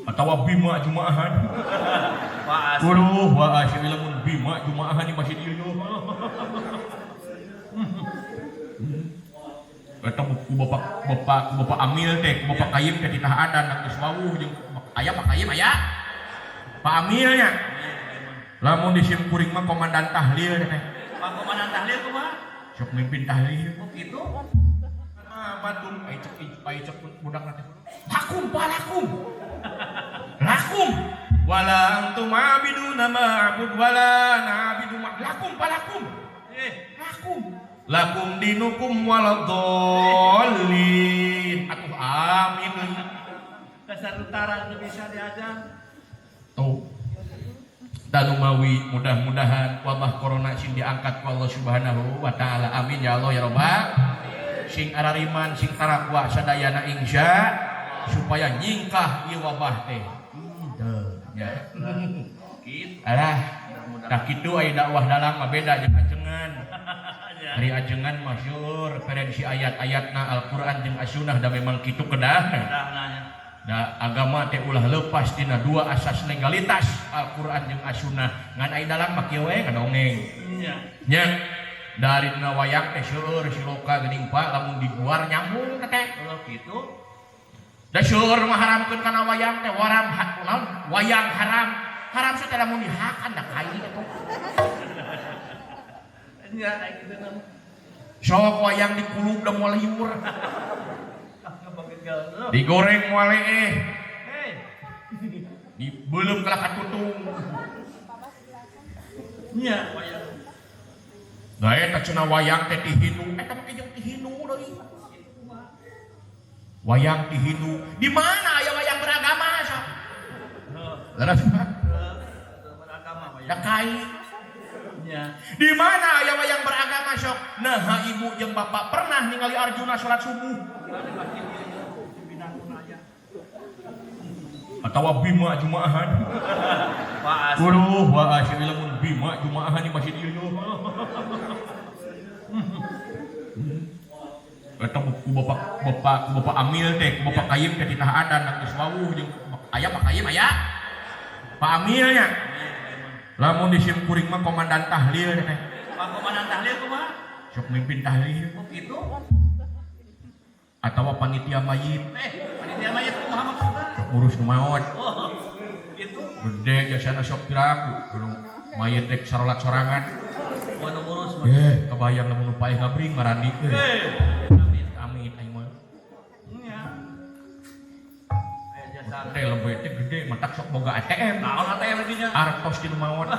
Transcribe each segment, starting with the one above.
Atawa Bima Jumaahan. Waduh, wah asli lamun Bima Jumaahan di masjid ieu. Eta ku bapak bapak ku bapak Amil teh, ku bapak Kayim teh titah adan geus wawuh jeung aya Pak Kayim aya. Pak Amilnya. Lamun di sim kuring mah komandan tahlil teh. Pak komandan tahlil kumaha? Sok mimpin tahlil. Oh kitu. Ah, batum ai cek ai cek budak teh. Lakum palakum. Lakum wala antum abiduna ma a'bud wala na'budu ma lakum palakum. Lakum. Lakum dinukum waladhdallin. Atuh amin. Dasar utara nu bisa diajar. Tuh. Danumawi mudah-mudahan wabah corona sing diangkat ku Allah Subhanahu wa taala. Amin ya Allah ya Rabbal. Sing arariman sing tarakwa sadayana insya supaya nyingkah ieu wabah teh. Teu nya. Kitu. Alah, tah kitu aya dakwah dalang mah beda jeung ajengan. Ari ajengan masyhur referensi ayat-ayatna Al-Qur'an jeung As-Sunnah da memang kitu kedahna. Da agama teh ulah lepas tina dua asas legalitas Al-Qur'an jeung As-Sunnah. Ngan aya dalang mah kieu we ngadongeng. Nya. Nya dari dina wayang teh seueur siloka geuning Pak lamun diguar nyambung teh teh. Kalau kitu Da seueur mah haramkeun kana wayang teh waram naon wayang haram. Haram teh lamun dihakan da kai atuh. Nya aya kitu mah. Sok wayang dikulub da moal liur. Digoreng moal leeh. Dibeuleum kalah katutung. Nya wayang. Da eta cenah wayang teh ti Hindu, eta mah jeung ti Hindu deui. Wayang ti Hindu. Di mana aya wayang beragama sok? Leres Pak. Beragama wayang. Da kai. Nya. Di mana aya wayang beragama sok? Nah, ibu jeung bapak pernah ningali Arjuna salat subuh. Atawa Bima Jumaahan. Waduh, wah asli lamun Bima Jumaahan di masjid ieu. Eta ku bapak bapak ku bapak Amil teh, ku bapak Kayim teh titah adan geus wawuh jeung aya Pak Kayim aya. Pak Amilnya. Lamun di sim kuring mah komandan tahlil teh. Pak komandan tahlil kumaha? Sok mimpin tahlil. Oh kitu. Atawa panitia mayit. Panitia mayit kumaha maksudna? Sok ngurus nu maot. Oh, kitu. Gede jasana sok piraku kudu mayit rek sarolat sorangan. Moal nu ngurus mah. Kebayang lamun nu paeh ngabring marandi euy. Amit. Amit aing mah. Nya. Aya jasa. Teh lebet teh gede matak sok boga ATM. Naon ATM di dinya? Artos di nu maot.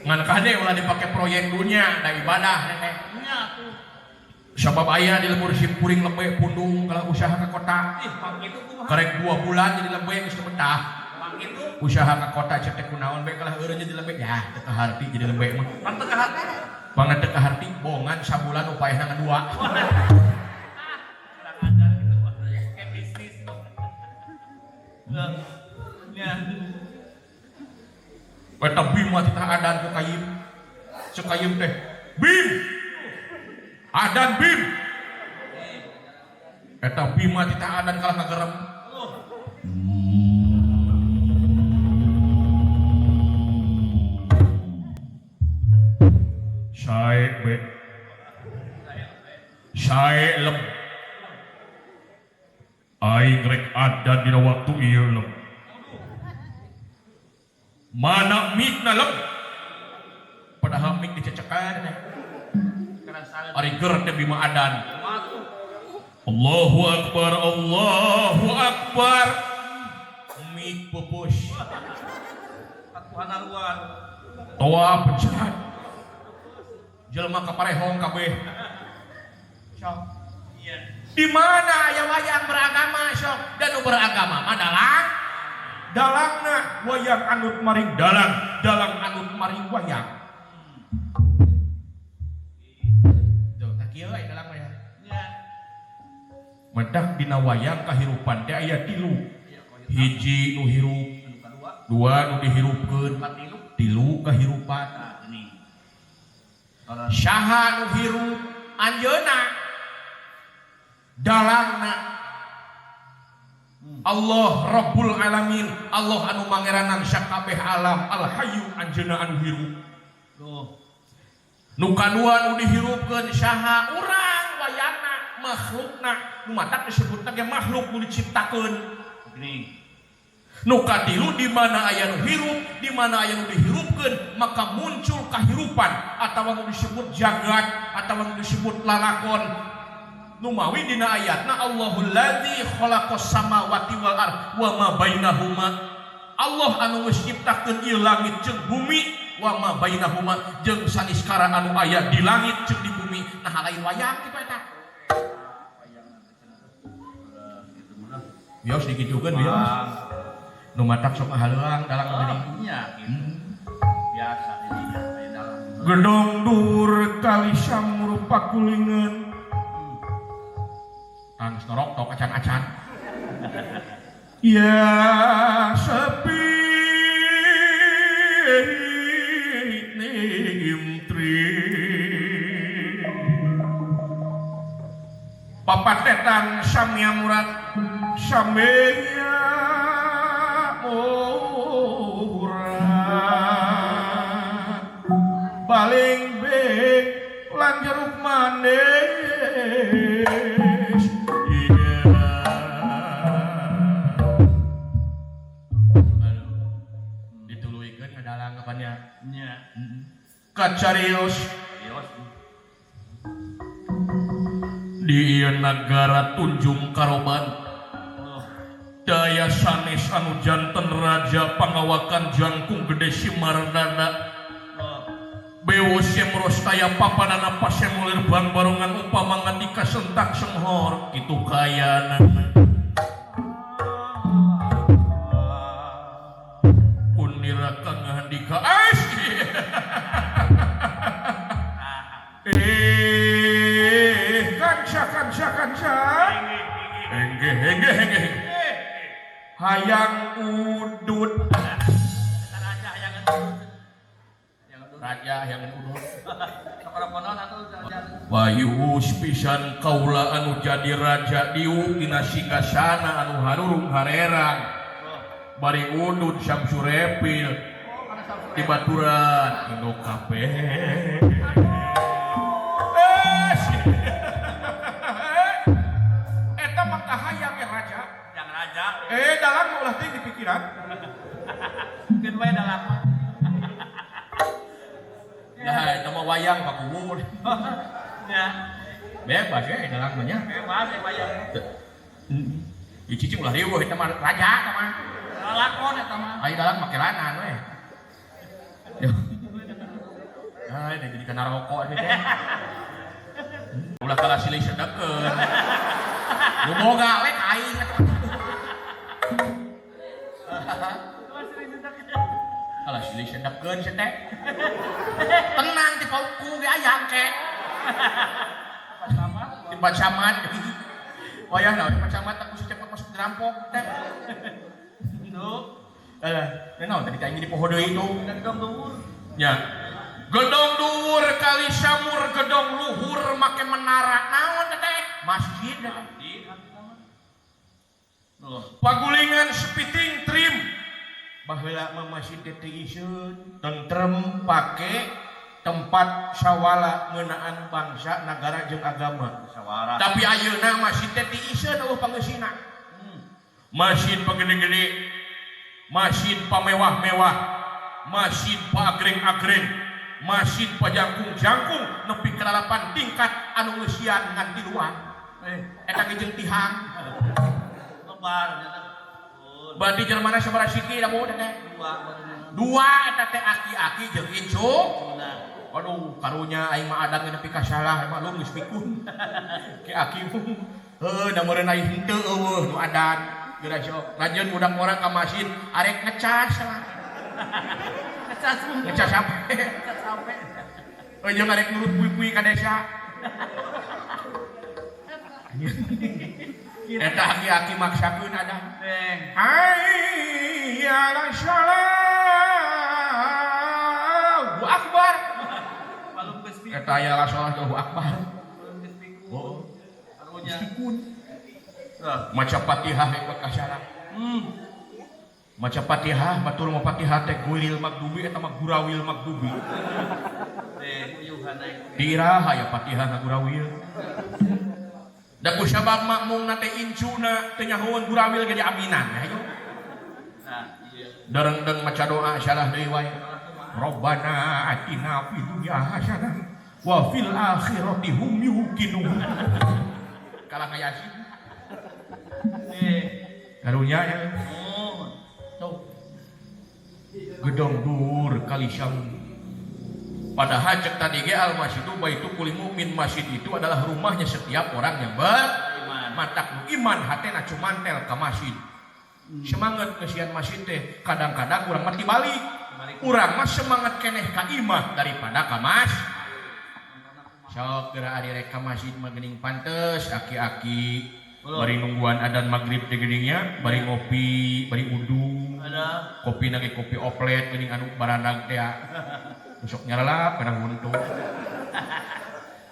Ngan kade ulah dipake proyek dunya da ibadah teh. Nya atuh. Sabab aya di lembur sim kuring lebe pundung kalau usaha ke kota. Ih, pang kitu kumaha? Karek 2 bulan jadi lebe geus teu betah. Pang kitu? Usaha ke kota cek teh kunaon bae kalah eureun jadi lebe. Yah, teu kaharti jadi lebe mah. Pang teu kaharti. Pang teu kaharti bongan sabulan upaehna ngan 2. Kurang ajar gitu mah. Kayak bisnis. Nya. Eta Bima titah adan ku Kayim. Cek Kayim teh, Bim. Adan Bim. Eta Bima titah adan kalah ngagerem. Sae be. Sae lem. Aing rek adan dina waktu ieu lem. Mana mikna lem? Padahal mik dicecekan teh. Ari ger teh Bima adan. Allahu Akbar, Allahu Akbar. Mik pupus. Toa pecat. Jelema kaparehong kabeh. Sok. Di mana aya wayang beragama sok? Dan nu beragama mah dalang. Dalangna wayang anut maring dalang, dalang anut maring wayang. Tuh, tak kieu aya dalang mah ya. Mentak dina wayang kahirupan teh aya 3. Hiji nu hirup, 2 nu dihirupkeun, 3 kahirupan. Saha nu hirup anjeunna dalangna Allah Rabbul Alamin, Allah anu mangeranan sakabeh alam, Al Hayyu anjeunna anu hirup. Nu kadua nu dihirupkeun saha urang wayangna makhlukna nu matak disebutna ge makhluk nu diciptakeun. Nu katilu di mana aya nu hirup, di mana aya nu dihirupkeun, maka muncul kahirupan atawa nu disebut jagat atawa nu disebut lalakon. Nu mawi dina ayatna Allahul ladzi khalaqas samawati wal ard wa ma bainahuma. Allah anu geus nyiptakeun ieu langit jeung bumi wa ma bainahuma jeung saniskara anu aya di langit jeung di bumi. Nah lain wayang kitu eta. Bios dikitukeun bios. Nu matak sok ngahaleuang dalang tadi. Nya gitu. Biasa ini aya dalang. Gedong dhuwur kali samur pakulingan. Tang storok tok acan-acan. Ya sepi nimtri. Papatetan samya murad samya murad. Baling bek lan jeruk manis. Kacarios di ieu nagara Tunjung Karoban daya sanes anu janten raja pangawakan jangkung gede Simardana bewo semros taya papanana pasemulir bang barongan upama ngandika sentak senghor kitu kayana kunira kang ngandika kanca kanca engge engge engge hayang udud raja hayang udud raja hayang udud sakoraponon atuh raja wayus pisan kaula anu jadi raja diuk dina singgasana anu harurung harerang bari udud Samsurepil di baturan indok kabeh. Eta mah kahayang ya raja. Yang raja. Dalam ulah teh di pikiran. Keun wae dalam. Nah, eta mah wayang pakuwur. Nya. Bebas ya dalam mah nya. Bebas ya wayang. Ieu cicing ulah riweuh eta mah raja eta mah. Lalakon eta mah. Ayo dalam makelanan we. Ah, ini jadi kena rokok ini teh. Ulah kalah silih sedekeun. Nu boga we ka aing atuh. Kalah silih sedekeun sia teh. Tenang ti pauku ge aya engke. Di Pacamat. Wayah naon di Pacamat aku si cepot masuk dirampok teh. Tuh. Naon tadi teh aing di poho deui itu. Gedong dhuwur. Nya. Gedong dhuwur kali samur gedong luhur make menara naon teh masjid teh. Pagulingan sepiting trim. Baheula mah masjid teh teu iseun, tentrem pake tempat sawala ngeunaan bangsa, nagara jeung agama. Sawara. Tapi ayeuna masjid teh teu iseun eueuh pangeusina. Masjid pagede-gede, masjid pamewah-mewah, masjid pagreng-agreng, masjid pajangkung-jangkung nepi ka 8 tingkat anu ngeusian ngan tiluan. Eta ge jeung tihang. Lebar nya. Berarti jelema sabaraha siki da teh? Dua eta teh aki-aki jeung incu. Aduh, karunya aing mah adan nepi ka salah maklum geus pikun. Ki aki heuh da meureun aing henteu eueuh nu adan. Geura sok lanjeun budak orang ka masjid arek ngecas lah. Ngecas. Ngecas sampe. Ngecas sampe. Jeung arek nurut pui-pui ka desa. Eta aki-aki maksakeun adan. Hayya 'alas shalah. Allahu akbar. Eta aya salah Allahu Akbar. Oh, Karunya. Geus pikun. Tah. Maca Fatihah rek kasyara. Maca Fatihah batur mah Fatihah teh guiril magdubi eta mah gurawil magdubi. Teh uyuhan naik. Di iraha ya Fatihah ngagurawil. Da ku sabab makmumna teh incuna teu nyahoeun gurawil ge diaminan hayu. Nah, iya. Derengdeng maca doa salah deui wae. Rabbana atina fid dunya hasanah wa fil akhirati hum yuqinun. Kalah ngayasin. Eh. Karunya ya. Oh. Tuh. Gedong dur kali syam. Padahal cek tadi ge al masjidu baitu kulli mukmin, masjid itu adalah rumahnya setiap orang yang Iman. Matak nu iman hatena cumantel ka masjid. Semangat ngeusian masjid teh kadang-kadang urang mah tibalik. Balik. Urang mah semangat keneh ka imah daripada ka mas. Sok geura ari rek ka masjid mah geuning pantes aki-aki bari nungguan adan maghrib teh geuning nya, bari ngopi, bari udung. Ada. Kopi nage kopi oplet geuning anu barandag teh. Sok nyarelap kana huntu.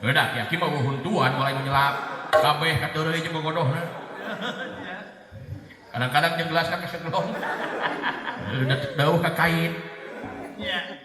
Udah, aki-aki mah huntuan mulai nyelap. Kabeh kateureuy jeung gogodohna. Kadang-kadang jeung gelasna keseglong. Udah dauh ka kait. Iya.